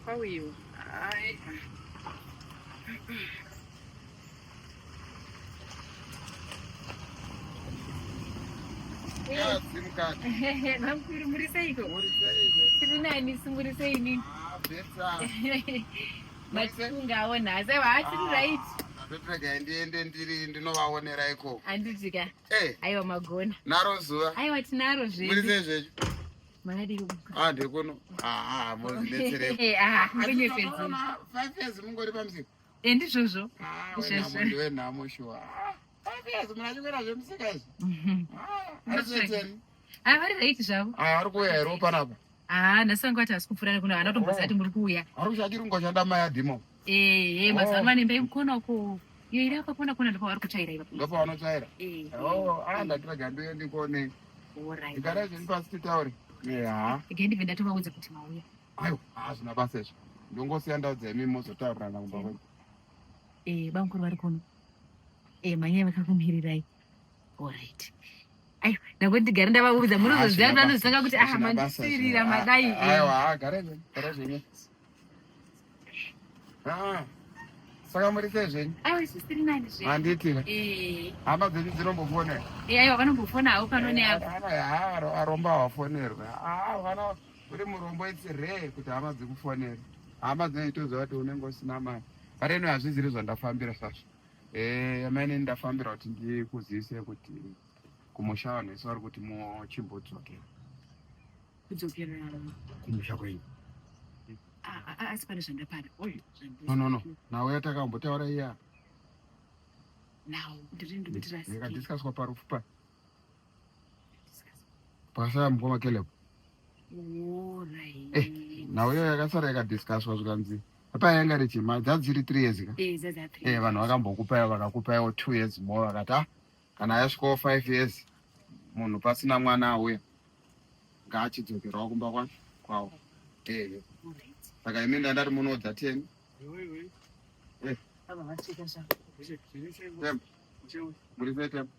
Pauyiwa. Ai. Vamukuru muri seiko? Tiri nani isu muri sei inini? Matungawo nhasi aiwa hatiri right. Ndotoregai ndiende ndiri ndinovaonera ikoko. Handiti ka? Eh. Aiwa magona. Naro zuva. Aiwa tinaro zvedu. Muri sei zvedu? Makadii kubuka? Ah ndikuno. Ah, ah mozvidetserei. Eh, ah, kunyepedzera. 5 years mungori pamusika. Eh, ndizvozvo. Ah, wenhamo ndiwe nhamo shuwa. Ah, 5 years muna chikuita zvemusika izvi. Ah, ari kuiteni? Ah, vari right zvavo. Ah, ari kuuya here panapa? Ah, nhasi vanga vati hasi kupfuura nekuno havana kutomboziva kuti muri kuuya. Ari kushakiri kungoshanda mai adhimo. Eh, eh, mazuva ano vane imba yekukona uko. Iyo iri apa kona kona ndopavari kutsvaira ipapo. Ndopavanotsvaira? Eh. Oh, ah, ndatirega ndiuye ndikuonei. Alright. Igarai zvenyu pasi titaure. Yeah. Regai ndibve ndatovaudza kuti mauya. Aiwa, hazvina basa izvo. Ndongosiya ndaudza imi mozotaurirana kumba kwenyu. Eh, bamukuru vari kuno. Eh, manyaya vakakumirirai. Alright. Aiwa, ndangoti ndigare ndavaudza munozoziva kuti vanozotanga kuti ah mandisirira madai. Aiwa, garai zvenyu, garai zvenyu. Ah, saka muri sei zvenyu? Aiwa, isu tiri nani zvenyu. Handiti. Eh. Hama dzenyu dzinombofona. Eh, aiwa vanombofona havo pano neapo. Aromba hawafonerwe. Ah, vana uri murombo it's rare kuti hama dzikufonere. Hama dzinoitoziva kuti unenge usina mari. But anyway, hazviziri zvandafambira sasha. Eh, amainini ndafambira kuti ndikuzivise kuti kumusha vanhu vese vari kuti muchimbodzokera. Kudzokera kumusha kwenyu. Asi pane zvandapara. No, no, no. Nhau yatakambotaura iya. Nhau ndiri ndikuti rasike. Yakadiscusswa parufu pa. Pakasara mukoma Caleb. Alright. Eh, nhau iyo yakasara yakadiscusswa zvikanzi apa yanga richima dzadziri 3 years ka. Eh, dzadza 3. Eh, vanhu vakambokupai vakakupaiwo 2 years more vakati ah kana yasvikawo 5 years munhu pasina mwana auya ngaachidzokerawo kumba kwake kwawo. Eh. Saka imi ndandati munoudza 10. Eh. Baba vasvika zvavo. Tembo. Muri sei Tembo?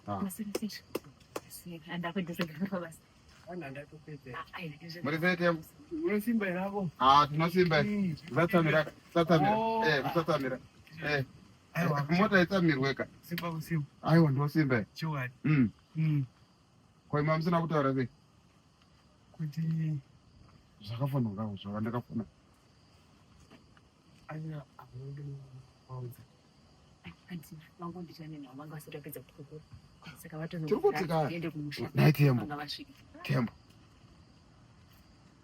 Ah. Muri sei Tembo? Munosimba here avo? Ah, tinosimba. Musatsamira, musatsamira. Oh. Eh, musatsamira. Eh. Aiwa. Mota itsamirwe ka. Simba kusimba. Aiwa, ndinosimba. Chokwadi. Ko imi musina kutaura sei? Kuti zvakafonwa zvavandakafona. Aiwa, hamuna Tiri kuti ka nhai Tembo. Tembo.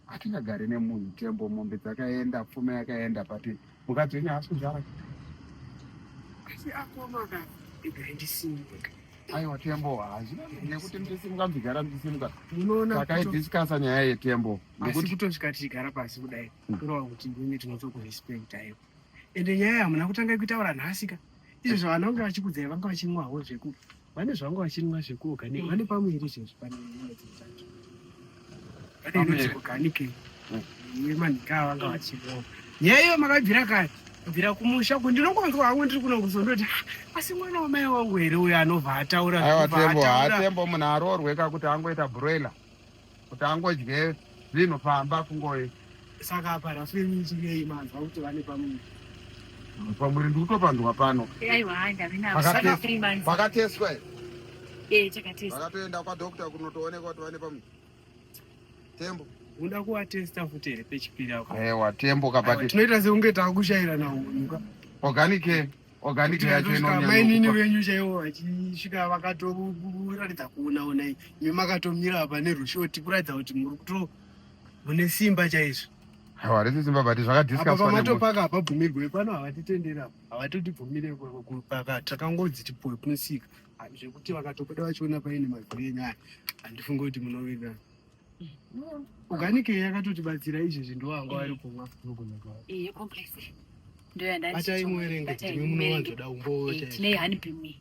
Hatingagari nemunhu Tembo, mombe dzakaenda, pfuma yakaenda but mukadzi wenyu haasi kuzvara. Asi akomana igai ndisimuke. Aiwa Tembo, hazvina nekuti muchisimuka muchigara muchisimuka. Munoona Takaidiscussa nyaya yeTembo. Asi kutosvika tichigara pasi kudai, kureva kuti ndimi tinotokurespecta iwe. Ende nyaya hamuna kutanga kuitaura nhasi ka. Izvo zvavana vanga vachikudzai vanga vachinwawo zveku. Vane zvavanga vachinwa zveku organic. Vane pamuviri zvezvi pane inonzi chacho. Pane inonzi organic. Yemanhika avanga vachinwa. Nyaya iyo makabvira kare. Kubvira kumusha ku ndinongonzwa hangu ndiri kuno kuzondoti ah, asi mwana wamai wangu here uyo anobva ataura Aiwa Tembo, haa Tembo munhu aroorwe ka kuti angoita broiler. Kuti angodye zvinhu pamba kungoyi. Saka apa rafenyinjirei manzwa kuti vane pamuviri. Pamuviri ndiri kutopandwa pano. Aiwa, ndave navo. Saka 3 months. Pakateswa here? Eh, takateswa. Vakatoenda kwadoctor kunotoonekwa kuti vane pamuviri. Tembo. Unoda kuvatesta futi here pechipiri apo? Aiwa, Tembo kabati. Tinoita sekunge takushairana hunhu ka. Organic organic yacho inonyanya. Mainini venyu chaivo vachisvika vakatoratidza kuona ona imi makatomira apa nerushoti kuratidza kuti muri kuto mune simba chaizvo. Aiwa, rese simba but zvakadiscusswa. Apa pamatopaka hapabvumirwe pano havatitenderi apa. Havatotibvumire kupaka takangonzi tipuwe kumusika. Zvekuti vakatobuda vachiona paine mavhiri enyu aya handifungi kuti munowirirana. Organic yakatotibatsira izvezvi ndowanga vari kumwa. Iyi complex. Ndoyandati. Batai muverenge ndimi munowanzoda umbowo chaizvo. Tine honey beam.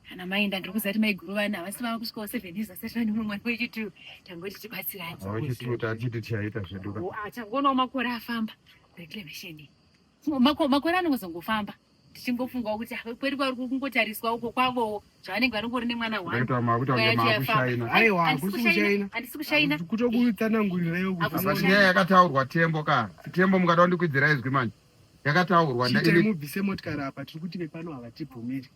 Kana maenda ndiri kuziva kuti maiguru vana havasi vava kusvikawo 7 years asati vane mumwe mwana wechitu. Tangoti tibatsirane. Wechitu tachiti tichaita zvedu. Oh, ah, tangonawo makore afamba. Reclamation. Makore anongozongofamba. Tichingofungawo kuti ah, kwedu kwari kungotariswa uko kwavowo zvavanenge vanongori nemwana one. Kuita makuita kunge makushaina. Aiwa, hakusi kushaina. Handisi kushaina. Kutokutsanangurira Hakusi But nyaya yakataurwa Tembo ka. Tembo mukada kundikwidzira izwi manje. Yakataurwa nda Chitai mubvise motikari apa tiri kuti vepano havatibvumiri.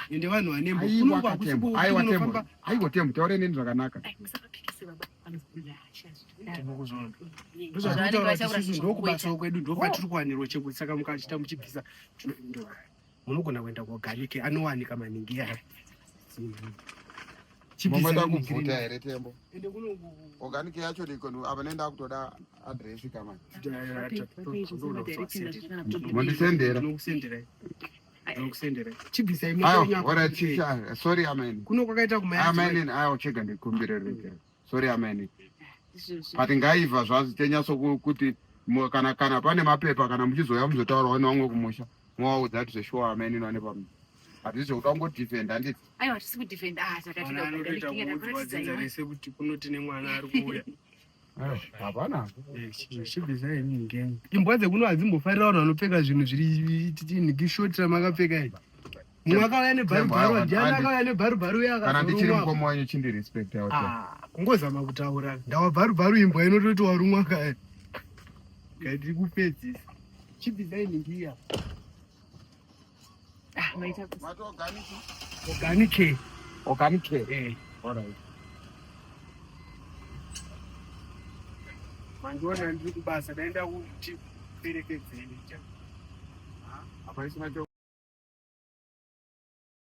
Ende vanhu vane mbo. Aiwa Kunongo ka hakusi Tembo. kuti Aiwa Tembo. unofamba- Aiwa Tembo taure neni zvakanaka. Ai, musavapikise baba. Vanozobuda hasha. Tinokuzvona. Zvavanenge Ndozvatinotaura kuti vataura isusu ndokubasawo kwedu ndokwatiri Oh. kuwanirwa chekuti saka mukachita muchibvisa munogona kuenda kuorganic anowanika maningi aya. Momoda kubvuta here Tembo? Ende kuno Organic yacho ndiko apa nenda kutoda address kama. Mondisendera. Ndinokusenderai. Ndinokusenderai. Chibvisai Aiwa, mota alright chicha. Sorry ameni. Kuno kwakaita kumayadhi. Ameni, aiwa chega ndikumbire rege. Sorry ameni. But ngaibva zvazvo tenyatso kuti kana kana pane mapepa kana muchizouya muzotaurawo nevamwe kumusha movaudza kuti zveshuwa ameni nane pamu. Hatisi zvekuda kungodefend handiti. Aiwa, hatisi kudefend. Ah, takatida Mwana anotoita organic kuudzwa yakakuratidza dzinza iwe. rese kuti kuno tine mwana ari kuuya. Hapana. Chibvisai nhingi. Imbwa dzekuno hadzimbofarira vanhu vanopfeka zvinhu zviri nhingi shoti ramakapfeka iri. Mumwe akauya nebharubharu, Tembo, ndiani handi- akauya nebharubharu uya Kana ndichiri akazorumwa. mukoma wenyu chindirespect yawo. Ah, kungozama kutaura. Ndawa bharubharu imbwa inototi warumwa kaya. Ngati kupedzisa. Chibvisai nhingi iya. Ah, maita basa. Mati organic? Organic. Organic. Eh. Alright. Mandiona ndiri kubasa ndaenda kuti perekedzeni. Apa isina cho